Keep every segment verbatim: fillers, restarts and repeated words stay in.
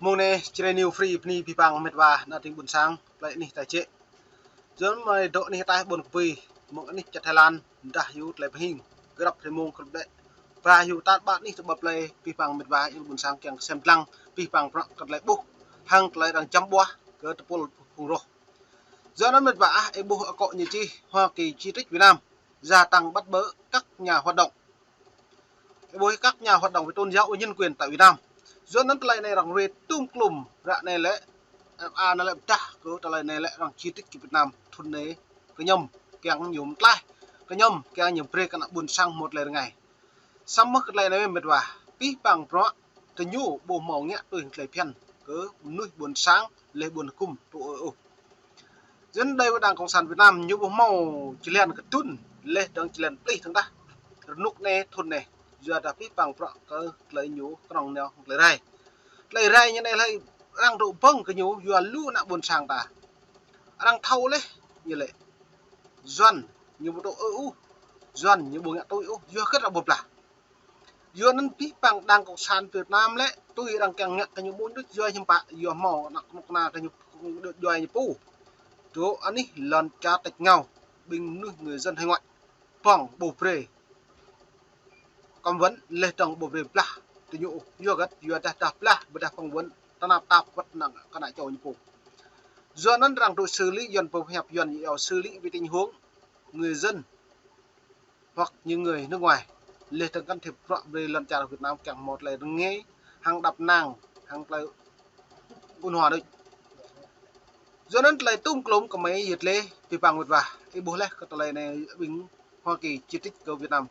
Mông anai Jrai New Free bơni abih bang met wa ană tring ƀuôn sang, tơlơi anih ta jĕ. Yua anŭn mơi dŏ anih ataih ƀôn kơbui, mơ̆ng anih čar Thái Lan, dah yua tơlơi pơhing, grăp hrơi mông kơlŭp đĕ. Ba yua tat ƀă anih tơƀă plơi abih bang met wa, ƀuôn sang kiăng sem lăng, abih bang prăk kơ tơlơi ƀuh, hăng tơlơi arăng čăm ƀuah, kơ tơpul phung roh. Yua anŭn met wa ah, ih ƀuh akŏ ñu čih Hoa Kỳ chỉ trích Việt Nam gia tăng bắt bớ các nhà hoạt động. Ih ƀuh các nhà hoạt động về tôn giáo và nhân quyền tại Việt Nam. Yua anŭn tơlơi anai arăng ruai tum klum ră anai lĕ, F A anai lĕ pơdah kơ tơlơi anai lĕ arăng chỉ trích kơ Việt Nam thun anai kơ ñu kiăng ñu mơtlaih, kơ ñu kiăng ñu brơi kơ ană ƀuôn sang hmâo tơlơi rơngai. Samơ̆ kơ tơlơi anai met wa, abih bang prăk tơ ñu ƀu hmâo ngă tui tơlơi phiăn kơ mơnuih ƀuôn sang, lĕ ƀuôn hơkŭm tŭ ôh. Yua anŭn đơi wa Đảng Cộng sản Việt Nam ñu ƀu hmâo jơlan kơtŭn, lĕ dơ̆ng jơlan plih tơ̆ng tah. Rơnŭk anai thun anai, yua dah abih bang prăk kơ tơlơi ñu kơnơ̆ng nao tơlơi rai. Tơlơi rai ñu anai lĕ arăng dŏ ƀơ̆ng kơ ñu yua lu ană ƀuôn sang ta. Arăng thâo lĕ, ñu lĕ. Yuan ñu ƀu dŏ ôh, Yuan ñu ƀu ngă tui ôh, yua hơget arăng ƀu blah. Yua anŭn abih bang Đảng Cộng sản Việt Nam lĕ, tui arăng kiăng ngă kơ ñu ƀu đôč yua hiư̆m pă, yua hmâo ană kơnuk kơna kơ ñu djuai ñu pô. Dŏ anih lŏn čar tač rơngiao, ƀing mơnuih người dân hải ngoại, pŏng ƀu brơi cấm vận, lĕ dơ̆ng ƀu brơi blah tơ ñu ôh, yua hơget, yua dah dah blah, ƀôdah cấm vận, tơnap tap wơ̆t ană kơna čô ñu pô. Yua anŭn arăng dŏ xử lý, Yuan pơhiăp Yuan ñu iâu xử lý về tình huống người dân hoặc những người nước ngoài. Lĕ dơ̆ng can thiệp prăk brơi lŏn čar Việt Nam kiăng hmâo tơlơi rơngai, hăng đăp năng, hăng tơlơi ôn hòa đôč. Yua anŭn tơlơi tum klum kơ mơi yơh lĕ, abih bang met wa. Ih ƀuh lĕ kơ tơlơi anai ƀing Hoa Kỳ chỉ trích kơ Việt Nam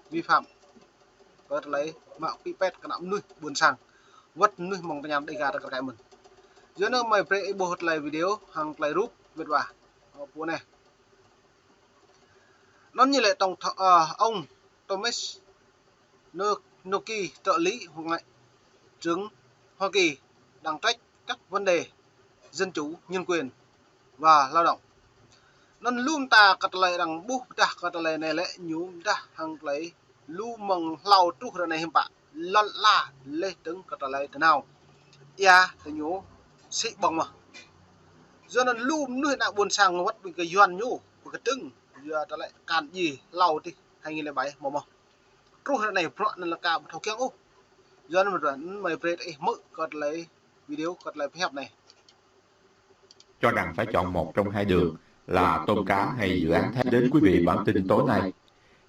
vi phạm kơ tơlơi mă pĭ pet kơ ană mơnuih ƀuôn sang, wơ̆t mơnuih mơ̆ng tơñan Đêga ta kar kaĭ mơ̆n. Yua anŭn mơi brơi ih ƀuh tơlơi video hăng tơlơi rup met wa. Ơ, pô anai. Anŭn ñu lĕ tổng tho-, ơ, ông Thomas Nô-, Nôki, trợ lý ngoại trưởng Hoa Kỳ, đang trách các vấn đề dân chủ, nhân quyền và lao động. Anŭn lu mơta kơ tơlơi arăng ƀuh pơdah kơ tơlơi anai lĕ ñu pơdah hăng tơlơi lu mơ̆ng hlâo truh ră anai hiư̆m pă, lŏn ala lĕ dơ̆ng kơ tơlơi tơnao. Ia tơ ñu sĭ ƀơ̆ng mơ̆n. Yua anŭn lu mơnuih ană ƀuôn sang wơ̆t ƀing kơ Yuan ñu pơkơdơ̆ng, yua tơlơi akan djai hlâo truh hai nghìn lẻ bảy mơ̆ mơ̆. Truh ră anai prăk anŭn lĕ ka ƀu thâo kiăng ôh. Yua anŭn mơi brơi ih hmư̆ kơ tơlơi video kơ tơlơi pơhiăp anai. Cho rằng phải chọn một trong hai đường là tôm cá hay dự án thép. Đến quý vị bản tin tối nay.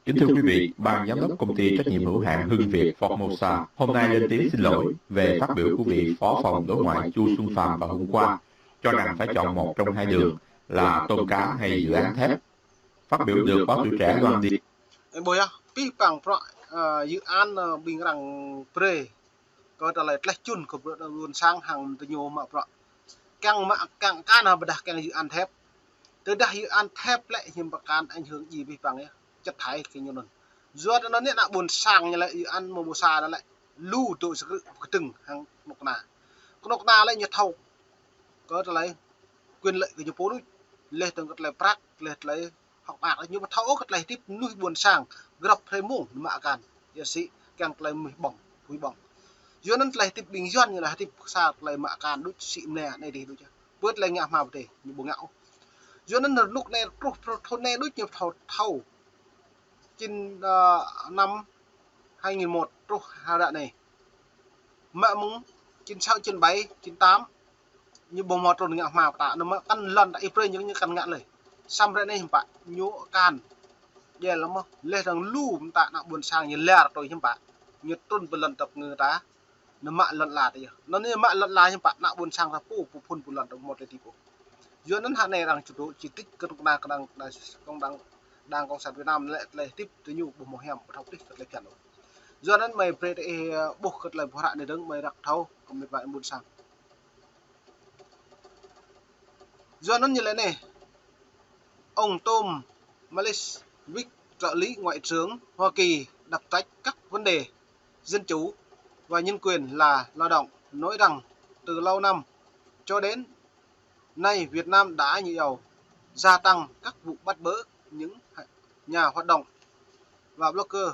Kính thưa quý vị, Ban Giám đốc Công ty Trách nhiệm hữu hạn Hưng Việt Formosa hôm nay lên tiếng xin lỗi về phát biểu của vị Phó Phòng Đối ngoại Chu Xuân Phạm vào hôm qua, cho rằng phải chọn một trong hai đường là tôm cá hay dự án thép. Phát biểu được báo tuổi trẻ loan đi. Ih ƀuh yơh, abih bang prăk, ơ, dự án, ơ, ƀing arăng brơi kơ tơlơi tlaih čun kơ ƀuôn sang hăng tơ ñu mă prăk. Kiăng mă, kiăng akan hă ƀôdah kiăng dự án thép. Tơdah dự án thép lĕ hiư̆m pă akan ảnh hưởng djai abih bang yơh, chất thải kơ ñu anŭn. Yua anŭn anai ană ƀuôn sang ñu lĕ dự án mơ̆ ƀu sa anŭn lĕ lu dŏ sơkrư̆ pơkơdơ̆ng hăng kơnuk kơna. Kơnuk kơna lĕ ñu thâo kơ tơlơi quyền lợi kơ ñu pô đôč, lĕ dơ̆ng kơ tơlơi prăk, lĕ tơlơi hơ̆k mơak, ñu ƀu thâo ôh kơ tơlơi hơdip mơnuih ƀuôn sang, grăp hrơi mông mă akan, yua sĭ kiăng tơlơi mơnuih ƀơ̆ng, pui ƀơ̆ng. Yua anŭn tơlơi hơdip ƀing Yuan ñu lĕ hơdip sa tơlơi mă akan đôč sĭ mơnê anai dih đôč. Bơ tơlơi ngă hmua pơdơi, ñu ƀu ngă ôh. Yua anŭn rơnŭk anai truh, truh thun anai đôč ñu thâo, thâo. Chín, ơ, năm hai nghìn một truh ha ră anai. Mă mơ̆ng chín sáu, chín bảy, chín tám. Ñu ƀu hmâo trŭn ngă hmua pơtă, anŭn mơ̆ kăn lŏn ta ih brơi ñu, ñu kăn ngă lơi. Samơ̆ ră anai hiư̆m pă, ñu akan. Djel lăm mơ̆, lĕ dơ̆ng lu mơta ană ƀuôn sang ñu lar tui hiư̆m pă. Ñu trŭn pơ lŏn tơp ngơ ta, anŭn mă lŏn ala ta yơh. Anŭn ñu mă lŏn ala hiư̆m pă, ană ƀuôn sang ta pô, pô phun pô lŏn ta hmâo tơlơi hơdip ôh. Yua anŭn hă anai arăng čŭt dŏ chỉ trích kơ kơnuk kơna, kơnuk kơna, kơnuk kơna Đảng Cộng sản Việt Nam lĕ tơlơi hơdip tơ ñu ƀu hmâo hiam, ƀu thâo pơplih kơ tơlơi phiăn ôh. Yua anŭn mơi brơi tơ ih, ơ, ƀuh kơ tơlơi ƀuh ră anai dơ̆ng mơi răk thâo kơ met wa ƀuôn sang. Yua anŭn ñu lĕ anai, ông Tom Malice, vị trợ lý ngoại trưởng Hoa Kỳ đặc trách các vấn đề dân chủ và nhân quyền là lao động, nói rằng từ lâu năm cho đến nay Việt Nam đã nhiều gia tăng các vụ bắt bớ những nhà hoạt động và blogger.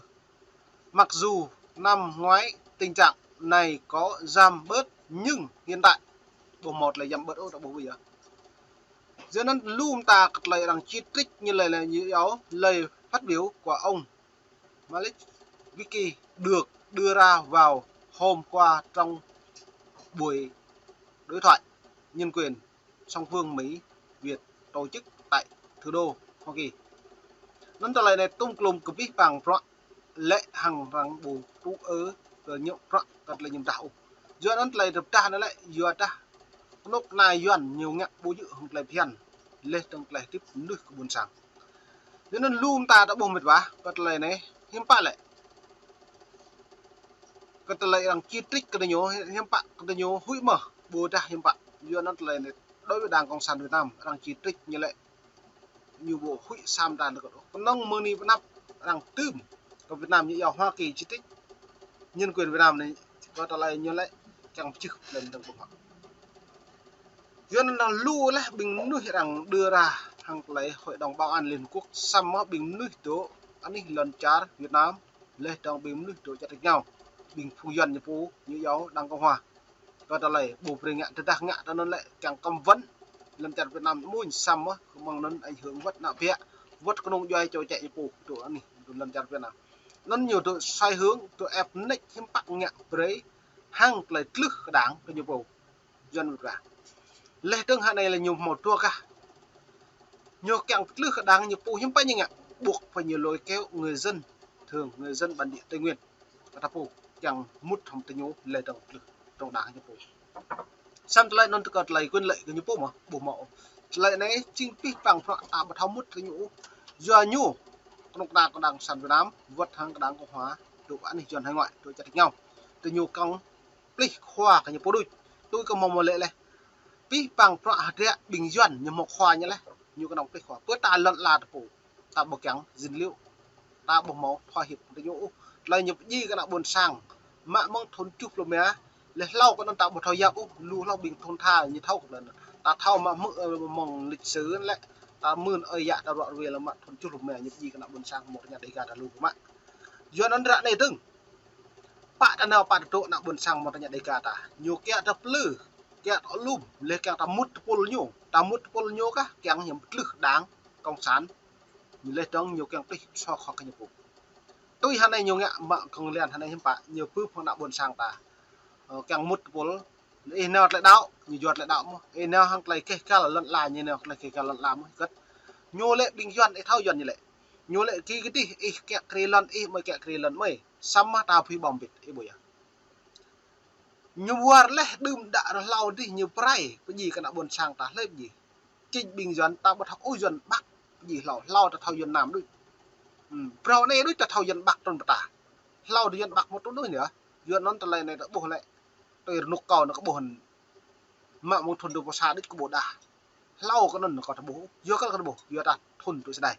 Mặc dù năm ngoái tình trạng này có giảm bớt Nhưng hiện tại ƀu hmâo tơlơi yăm ƀơ̆t ôh, ta ƀuh ƀu yơh. Yua anŭn lu mơta kơ tơlơi arăng chỉ trích ñu lĕ, lĕ ñu yua lời phát biểu của ông Malik Vicky được đưa ra vào hôm qua trong buổi đối thoại nhân quyền song phương Mỹ Việt tổ chức tại thủ đô Hoa Kỳ. Anŭn tơlơi anai tŭm klum kơ abih bang bruă lĕ hăng arăng ƀu tŭ ư kơ ñu bruă kơ tơlơi ñu pơdah ôh. Yua anŭn tơlơi pơdah anŭn lĕ yua dah kơnuk kơna Yuan ñu ngă ƀu djơ̆ hăng tơlơi phiăn, laih dơ̆ng tơlơi hơdip mơnuih kơ ƀôn sang. Yua anŭn lu mơta ta ƀuh mĕt wa, kơ tơlơi anai hiư̆m pă lĕ. Kơ tơlơi arăng chỉ trích kơ ñu, hiư̆m pă kơ ñu huĭ mơ̆, ƀôdah hiư̆m pă. Yua anŭn tơlơi anai đối với Đảng Cộng sản Việt Nam, arăng chỉ trích ñu lĕ ñu ƀu huĭ sa mơta lĕ kơnơ̆ng mơ̆ng anai pơ anăp arăng tŭm kơ Việt Nam ñu yua Hoa Kỳ chỉ trích nhân quyền Việt Nam anai, kơ tơlơi ñu lĕ kiăng pơčeh lĕ dơ̆ng ƀơ̆ng hŏ. Yua anŭn lu laih ƀing mơnuih arăng đưa ra hăng tơlơi Hội đồng Bảo an Liên Hợp Quốc samơ̆ ƀing mơnuih dŏ anih lŏn čar Việt Nam, laih dơ̆ng ƀing mơnuih dŏ čar tač rơngiao, ƀing phung Yuan ñu pô, ñu yua Đảng Cộng hòa. Kơ tơlơi ƀu brơi ngă, tơdah ngă tơ anŭn lĕ kiăng cấm vận lŏn čar Việt Nam mơ̆n samơ̆ kơ mơ̆ng anŭn ảnh hưởng wơ̆t ană bă, wơ̆t kơnung djuai čô čĕ ñu pô dŏ anih, dŏ lŏn čar Việt Nam. Anŭn ñu dŏ sai hướng, dŏ ĕp mơneč hiư̆m pă ngă brơi hăng tơlơi tlưh kơ Đảng kơ ñu pô. Yuan mơ̆ ta. Laih dơ̆ng hă anai lĕ ñu hmâo dua gah. Ñu kiăng tlưh kơ Đảng ñu pô hiư̆m pă ñu ngă, buộc phải ñu lôi kéo người dân, thường người dân bản địa Tây Nguyên. Kơ ta pô kiăng mŭt hăng tơ ñu laih dơ̆ng tlưh trong Đảng ñu pô. Samơ̆ tơlơi anŭn tơ kơ tơlơi quyền lợi kơ ñu pô mơ̆, ƀu hmâo. Tơlơi anai jing abih bang bruă ta ƀu thâo mŭt tơ ñu. Yua ñu, kơnuk kơna kơ Đảng Cộng sản Việt Nam, wơ̆t hăng kơ Đảng Cộng hòa, dŏ anih Yuan hải ngoại, dŏ čar tač rơngiao. Tơ ñu kiăng plih khua kơ ñu pô đôč. Tui kơ hmâo mơ̆ lĕ laih. Abih bang bruă hơdră ƀing Yuan ñu hmâo khua ñu laih. Ñu kơnơ̆ng plih khua. Pơ ta lŏn ala ta pô, ta ƀu kiăng djơ̆ liu. Ta ƀu hmâo thua hiệp tơ ñu ôh. Tơlơi ñu pơdjai kơ ană ƀôn sang. Mă mơ̆ng thun tơjuh pluh rơma, laih hlâo kơ anŭn ta ƀu thâo yap ôh, lu hlâo ƀing thun tha ñu thâo kơ tơlơi anŭn. Ta thâo mă mơ̆ng, ơ, mơ̆ng lịch sử lĕ, ta mưn ơi yă ta ruă ruê lĕ mă thun tơjuh pluh rơma ñu pơdjai kơ ană ƀôn sang mơ̆ng tơña Đêga ta lu mă. Yua anŭn ră anai dơ̆ng. Pă ta nao pă ta dŏ ană ƀôn sang mơ̆ng tơña Đêga ta. Ñu kiăng ta plư, kiăng ta lum, laih kiăng ta mŭt tơpul ñu. Ta mŭt tơpul ñu kah, kiăng ñu pơtlưh Đảng Cộng sản. Ñu laih dơ̆ng ñu kiăng plih pơsŏ khŏk kơ ñu pô. Tui hă anai ñu ngă mă kơ̆ng lian hă anai hiư̆m pă, ñu pơpŭ hăng ană ƀôn sang ta. Ơ, kiăng mŭt tơpul, ih nao tơlơi đaŏ, ñu yua tơlơi đaŏ mơ̆n. Ih nao hăng tơlơi keh kal lŏn ala, ñu nao tơlơi keh kal lŏn ala mơ̆n. Hơget. Ñu lĕ ƀing Yuan, ih thâo Yuan ñu lĕ. Ñu lĕ ki kơdih, ih kiăng kri lŏn, ih mơi kiăng kri lŏn mơi. Samơ̆ ta phi ƀơ̆ng bit, ih ƀuh yơh. Ñu wơr laih đưm đă rơhlâo dih ñu pơrai, pơdjai kơ ană ƀôn sang ta hlơi pơdjai. Čing ƀing Yuan ta ƀu thâo ôh Yuan Bắc pơdjai hlâo, hlâo ta thâo Yuan Nam đôč. Hmm, phrâo anai đôč ta thâo Yuan Bắc trŭn pơ ta. Hlâo ta Yuan Bắc mơ̆ trŭn đôč yơh. Yuan anŭn tơlơi anai ta ƀuh lĕ. Tui rơnŭk kâo anŭn kơ ƀuh. Mă mơ̆ng thun dua pluh sa đôč kơ ƀuh đah. Hlâo kơ anŭn kơ ta ƀuh. Yua kơ ta ƀuh. Yua ta thun tui sơdai.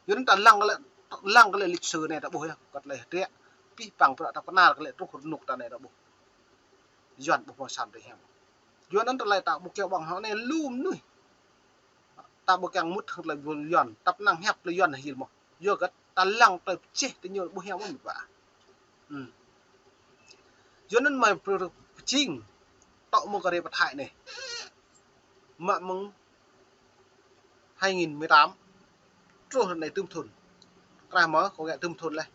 Yua anŭn ta lăng kơ lĕ, lăng kơ lĕ lịch sử anai ta ƀuh yơh. Kơ tơlơi hơdră. Abih bang bruă ta pơnar kơ lĕ truh rơnŭk ta anai ta ƀuh. Yuan ƀu hmâo sam tơ hiam. Yua anŭn tơlơi ta ƀu kiăng ƀơ̆ng hŏ anai lu mơnuih. Ta ƀu kiăng mŭt hăng tơlơi Yuan. Ta pơnăng hiăp tơlơi Yuan hil mơ̆. Yua hơget ta lăng tơlơi pơčeh tơ ñu ƀu hiam mơ̆n ƀă. Hmm. Yua anŭn mơi pơ-, pơjing. Tŏ mơ̆ng kơ rê pơthai anai. Mă mơ̆ng hai nghìn mười tám. Truh anai tơm thun. Krah mơ̆, kâo ngă tơm thun laih.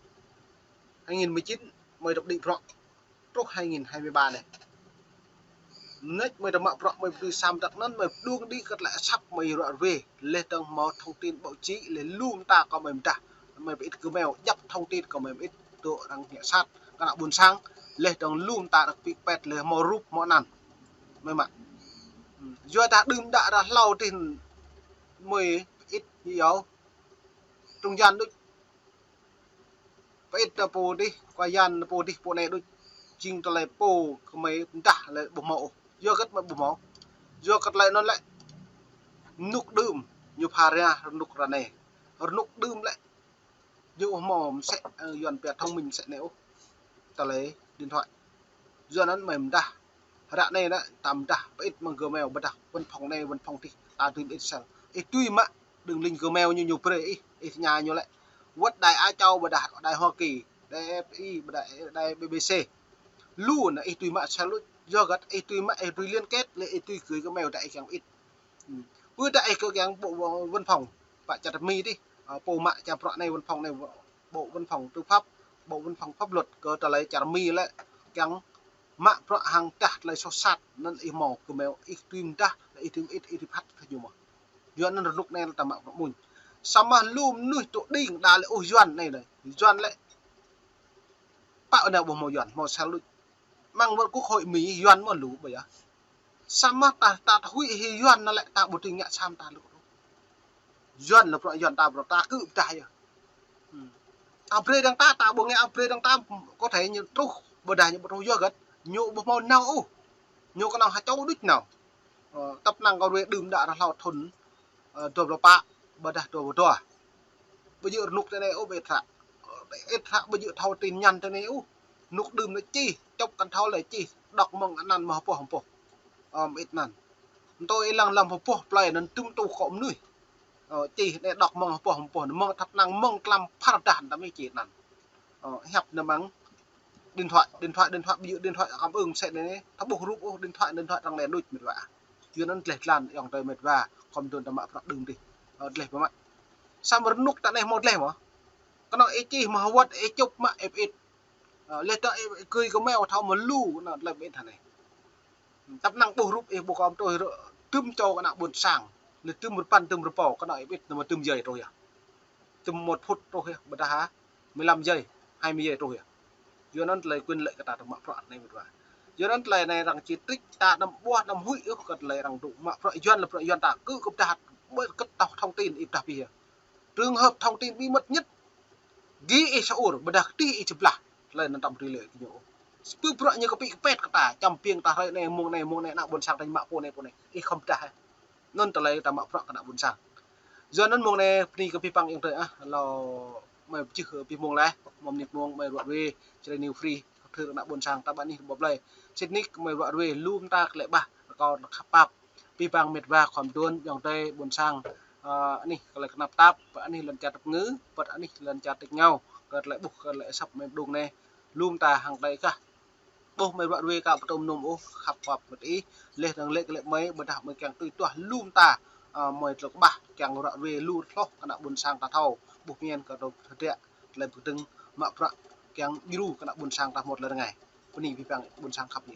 Hai nghìn mười chín, mơi dŏ đĭ bruă. Truh hai nghìn hai mươi ba anai. Mơneč mơi dŏ mă bruă mơi pơdui sam tăk anŭn, mơi pơdung đĭ kơ tơlơi asăp mơi ruă ruê. Laih dơ̆ng hmâo thông tin báo chí, laih lu mơta kơ mơi mơdah. Mơi pơit Gmail, djăp thông tin kơ mơi pơit dŏ arăng ngă sat kơ ană ƀôn sang. Laih dơ̆ng lu mơta arăng pik pet, laih hmâo rup hmâo anăn. Mơi mă. Hmm. Yua dah đưm đă ră hlâo dih mơi pơit ñu yua. Trung gian đôč. Pơit ta pô dih, kơ yan pô dih pô anai đôč. Jing tơlơi pô kơ mơi mơdah lĕ ƀu hmâo ôh. Yua hơget mơi ƀu hmâo. Yua kơ tơlơi anŭn lĕ. Rơnŭk đưm, ñu pha ria rơnŭk ră anai. Rơnŭk đưm lĕ. Ñu ƀu hmâo mơsĕ, ơ, Yuan pia thông minh mơsĕ anai ôh. Tơlơi điện thoại. Yua anŭn mơi mơdah. Ră anai anai, ta mơdah, pơit mơ̆ng Gmail, ƀôdah văn phòng anai, văn phòng dih, ta tui pơit sang. Ih tui mă, đường link Gmail ñu ñu brơi ih, ih tơña ñu lĕ. Wơ̆t đài Á Châu, ƀôdah đài Hoa Kỳ, đài ép i, ƀôdah đài bê bê xê. Lu anŭn ih tui mă sang lu. Yua hơget ih tui mă, ih tui liên kết, lĕ ih tui gửi cái mail ta ih kiăng ƀu ĭt. Ư. Ƀu ta ih kơ kiăng bộ văn phòng, pă čar Mi dih. Ơ, pô mă čar prăk anai văn phòng anai, bộ văn phòng tư pháp, bộ văn phòng pháp luật kơ tơlơi čar Mi lĕ kiăng mă prăk hăng tah tơlơi soh sat, anŭn ih hmâo kơ mail ih tui mơdah, ih tui ƀu ĭt, ih tui phat kơ ñu mơ̆n. Yuan anŭn rơnŭk anai ta mă prăk mơ̆n. Samơ̆ lu mơnuih tŭ đing đa lĕ ôh Yuan anai lĕ. Yuan lĕ pă anai ƀu hmâo Yuan, hmâo sel đôč. Mơ̆ng wơ̆t quốc hội Mi Yuan mơ̆n lu ƀơi yơh. Samơ̆ ta, ta, ta huĭ hĭ Yuan anŭn lĕ ta ƀu tui ngă sam ta lu. Yuan lĕ prăk Yuan ta prăk ta kơ pơdah yơh. Hmm. Ăt brơi dơ̆ng ta, ta ƀu ngă ăt brơi dơ̆ng ta, có thể ñu truh, ƀôdah ñu ƀu truh yua hơget, ñu ƀu hmâo nao ôh. Ñu kơnơ̆ng ha čô đôč nao. Ơ, tăp năng kơ rơi đưm đă ră hlâo thŭn, ơ, dua pluh pă, ƀôdah dua pluh dua. Ƀu djơ̆ rơnŭk tơ anai ôh, ƀu ĭt hră. Ơ, ƀu ĭt hră ƀu djơ̆ thâo tin nhắn tơ anai ôh. Rơnŭk đưm lĕ čih, čŏp kăn thâo lĕ čih, đŏk mơ̆ng anăn mơ̆ hơpuh hơpuh. Ơ, ƀu ĭt anăn. Mơ̆ tui ih lăng lăm hơpuh plơi anŭn tŭm tŭ kơ mơnuih. Ơ, čih anai đŏk mơ̆ng hơpuh hơpuh, mơ̆ng tăp năng mơ̆ng tlam phar dah ta mĭ čih anăn. Ơ, hiăp anai mơ̆ng điện thoại, điện thoại, điện thoại, ví dụ điện thoại cảm ứng sĕ anai, ta ƀuh rup ôh, điện thoại, điện thoại arăng lĕ đôč mĕt wa. Yua anŭn dleh dlan ayŏng adơi mĕt wa, khŏm dŏ ta mă prăk đưm dih. Ơ, dleh pơmă. Samơ̆ rơnŭk ta anai hmâo dleh mơ̆n. Kơnơ̆ng ih čih mơ̆ hơwơ̆t ih čŏp mă ih ƀu ĭt. Ơ, lĕ ta ih gửi kơ mail thâo mơ̆ lu, anŭn dleh ƀu ĭt hă anai. Tăp năng ƀuh rup ih ƀu kơm truh rơ-, tŭm čô kơ ană ƀôn sang. Lĕ tŭm rơpăn, tŭm rơpâo, kơnơ̆ng ih ƀu ĭt, anŭn mơ̆ tŭm jơi truh yơh. Tŭm một phút truh yơh, ƀôdah ha, mười lăm giây, hai mươi giây truh yơh. Yua anŭn tơlơi quyền lợi kơ ta tơ mă prăk anai mĕt wa. Yua anŭn tơlơi anai arăng či trích ta đăm ƀuah đăm huĭ ôh kơ tơlơi arăng tŭ mă prăk Yuan lĕ prăk Yuan ta kơ kơ pơdah ƀơi kơ tah thông tin ih pơdah pih yơh. Trường hợp thông tin bí mật nhất, gih ih sa ur, ƀôdah kơtih ih čơblah, tơlơi anŭn tăm tui lĕ kơ ñu. Pơ prăk ñu kơpĭ kơpet kơ ta, čăm piêng ta hrơi anai, mông anai, mông anai, ană ƀôn sang ta mă pô anai, pô anai. Ih khŏm pơdah, ơ. Anŭn tơlơi ta mă prăk kơ ană ƀôn sang. Yua anŭn mông anai, bơni kơ abih bang ayŏng adơi, ah, hlâo mơi pơčeh, ơ, abih mông laih, mơ̆ng mơnit mông, mơi ruă ruê, Jrai New Free, kơ thơ ană ƀôn sang, ta ƀă anih ƀu blơi. Sĭt nik, mơi ruă ruê, lu mơta kơ lĕ ƀah, rơkâo khăp pap. Abih bang mĕt wa khŏm dŏ, ayŏng adơi ƀôn sang, ơ, anih kơ lĕ kơnăp tap, pơ anih lŏn čar tơpơngư, pơ anih lŏn čar tơ̆k ngao, kơ tơlơi ƀuh, kơ tơlơi asăp mơi pơdŏng anai, lu mơta hăng tơlơi kah. Ƀuh mơi ruă ruê ka pơtŭm nŭm ôh, khăp pap mĕt ih, leh dơ̆ng lĕ kơ lĕ mơi, ƀôdah mơi kiăng tui tuah lu mơta, ơ, mơi tơlơi kơƀah, kiăng ruă ruê lu hloh, kơ ană ƀôn sang ta thâo, ƀuh mơ̆n kơ tơlơi hơdră, tơlơi pơkơdơ̆ng, mă prăk, kiăng djru kơ ană ƀôn sang ta mơ̆t lĕ rơngai. Bơni abih bang ƀôn sang khăp ñu.